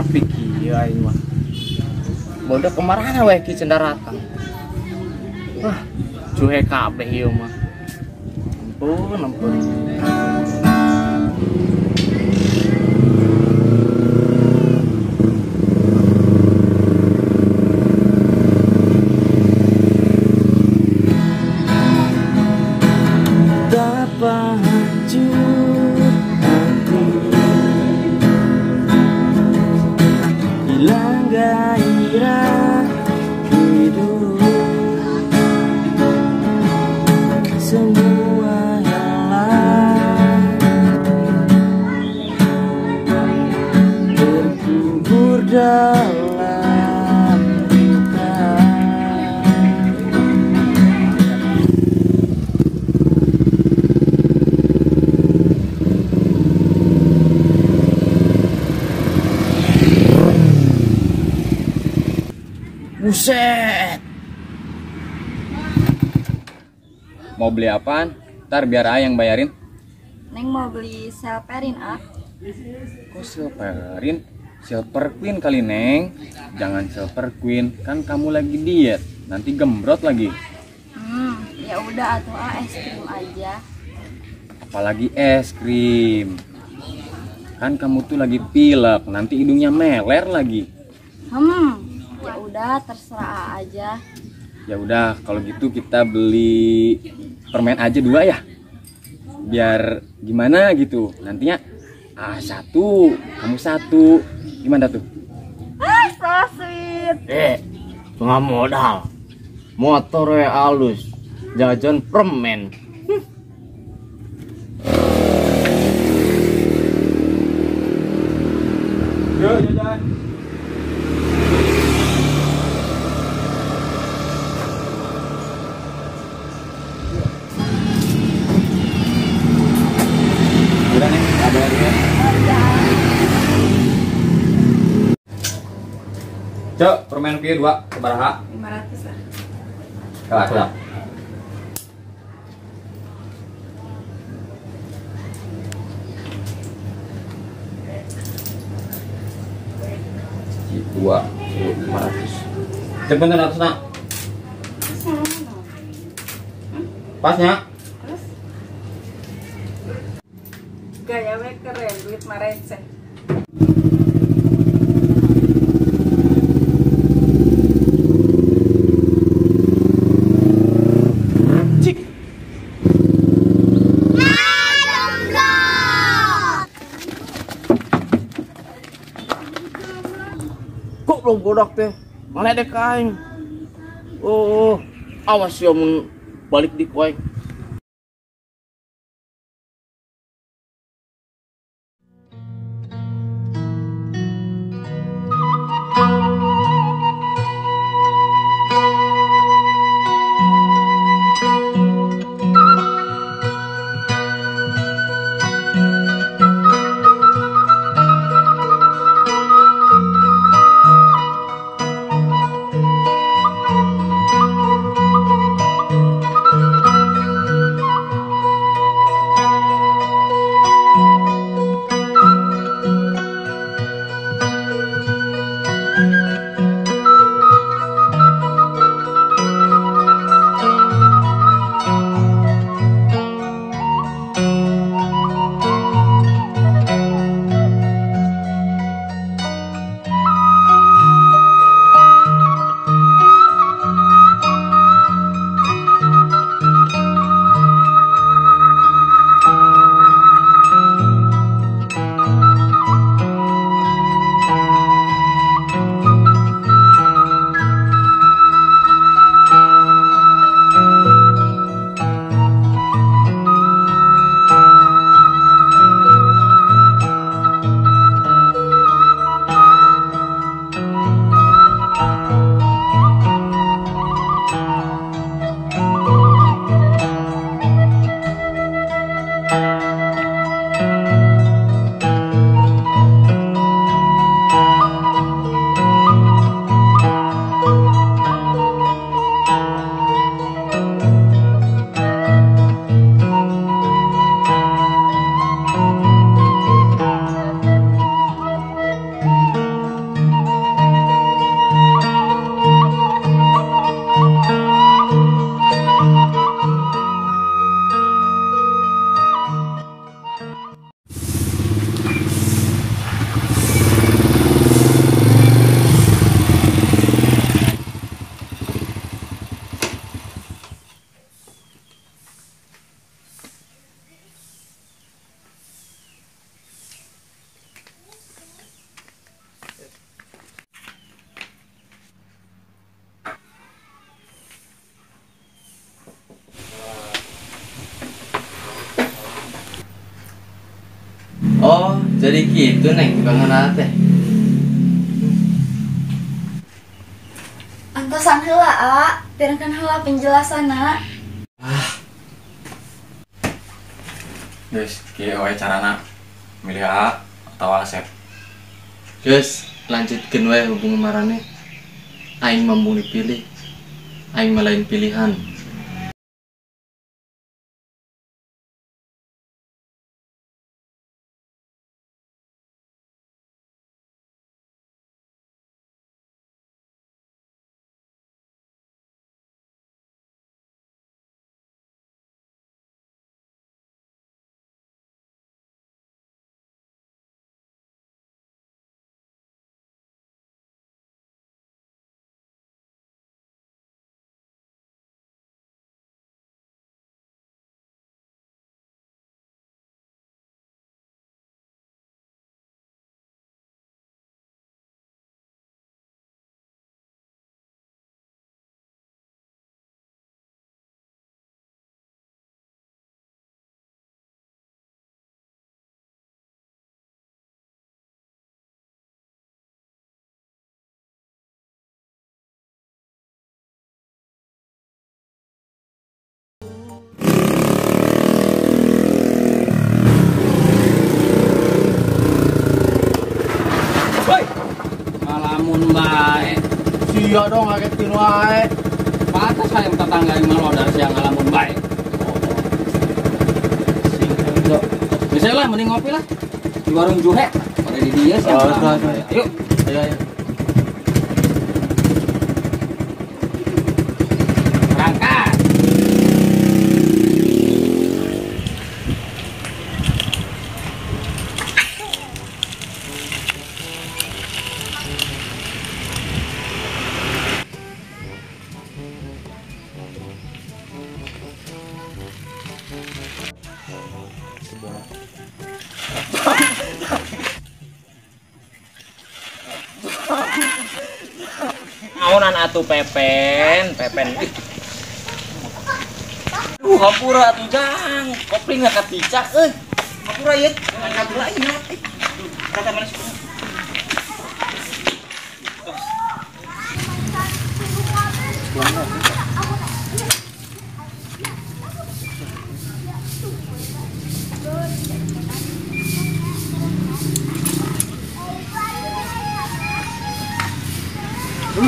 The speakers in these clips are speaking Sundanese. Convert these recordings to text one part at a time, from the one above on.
Sepi kieu aing mah. Bodoh kemana we ki cendaratang. Wah, cuhe kabeh ieu mah. Ampun, ampun. Betapa hancur hati, hilang gairah hidup, semua hilang, terkubur dalam duka. Buset. Mau beli apaan? Ntar biar ayah yang bayarin. Neng mau beli selperin, ah. Kok selperin? Silver Queen kali, Neng. Jangan Silver Queen, kan kamu lagi diet. Nanti gembrot lagi. Ya udah atuh ah, es krim aja. Apalagi es krim. Kan kamu tuh lagi pilek, nanti hidungnya meler lagi. Ya udah terserah aja. Ya udah kalau gitu kita beli permen aja 2 ya. Biar gimana gitu. Nantinya satu, kamu 1. Gimana tuh? Ah, so sweet. Nggak modal. Motor ya halus. Jajan permen. Yo, jajan. Cok, permen kieu 2 sabaraha? 500 lah. Kalah, kalah. Dua, 500. Cek bentar atas nak. Pasnya. Terus. Gaya we keren, duit mah receh. Kok belum bodak teh, malah dek aing. Oh, awas ya mun balik di koeng. Oh, jadi gitu Neng tukangan teh. Antosan heula, A. Tirangkeun heula penjelasanna. Ah. Guys, kieu we carana milih A atau Asep. Guys, lanjutkeun we hubungan marane. Aing mambung dipilih. Aing mah lain pilihan. Ngalamun bae. Sia dong ngagetin wae. Pantes hayang tetangga yang malodar sia ngalamun bae. Sing enggak. Bisa lah mending ngopi lah di warung Juhe. Pada di dia sia. Ayo. Ayo ayo. Berangkat. Naonan atuh Pepen, Pepen. Duh, hampura atuh Jang. Kopling ngangkat picak euy. Hampura ieu, ngangkat heula ieu. Kata mana sih?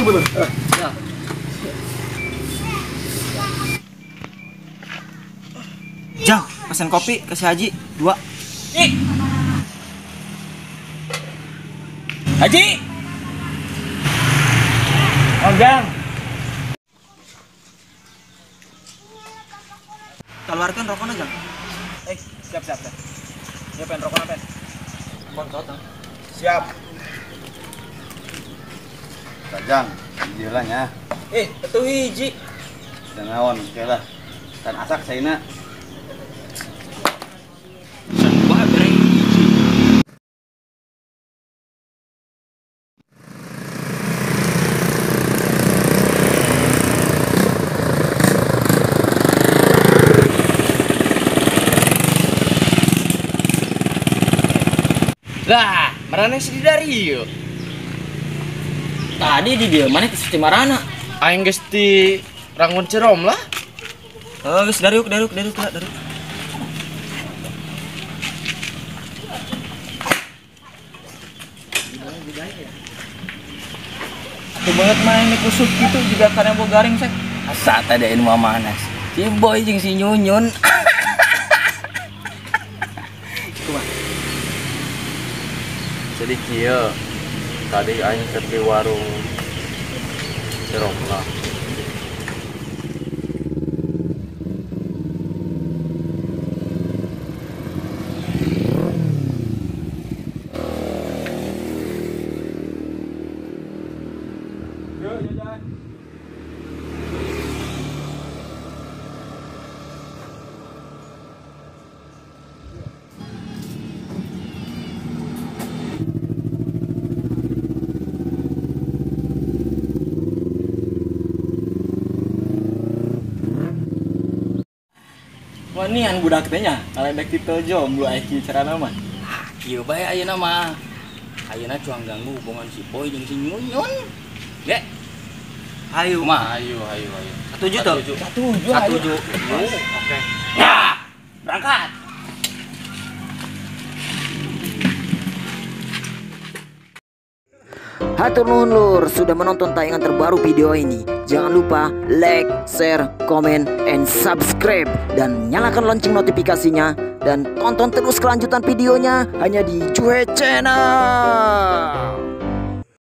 Bener. Ya. Jauh, pesan kopi ke si Haji 2. Ih. Haji. Oh, Jang. Keluarkan rokoknya, Jang. Siap, siap, siap. Ya, Pen, rokoknya, Pen. Kontot. Siap. Jang, hiji lah nya. Itu hiji. Dan naon, oke lah. Dan asak saina. Wah, bere hiji. Lah, marane si Dario. Tadi di dia mana ke Cimarana? Aing geus di Rangun Cirom lah. Oh, geus dariuk dariuk dariuk dariuk. Tuh banget main ini kusut gitu juga karena bau garing sek. Asa tadi ini mah manas. Si Boy jeung si Nyunyun. Kumaha? Jadi kieu. Tadi aing keur di warung Cirom lah. Yuk, jajan. Wanian budak teh nya, kaledek titel jomblo aya kieu carana mah. Kieu bae ayeuna mah. Ayeuna cuang ganggu hubungan si Boy jeung si Nyunyun. Ge. Ayo. Kumaha? Ayo, ayo, ayo. Setuju tuh? Setuju. Setuju. Oke. Ya, berangkat. Hatur nuhun lur sudah menonton tayangan terbaru video ini. Jangan lupa like, share, comment, and subscribe. Dan nyalakan lonceng notifikasinya. Dan tonton terus kelanjutan videonya hanya di Juhe Channel.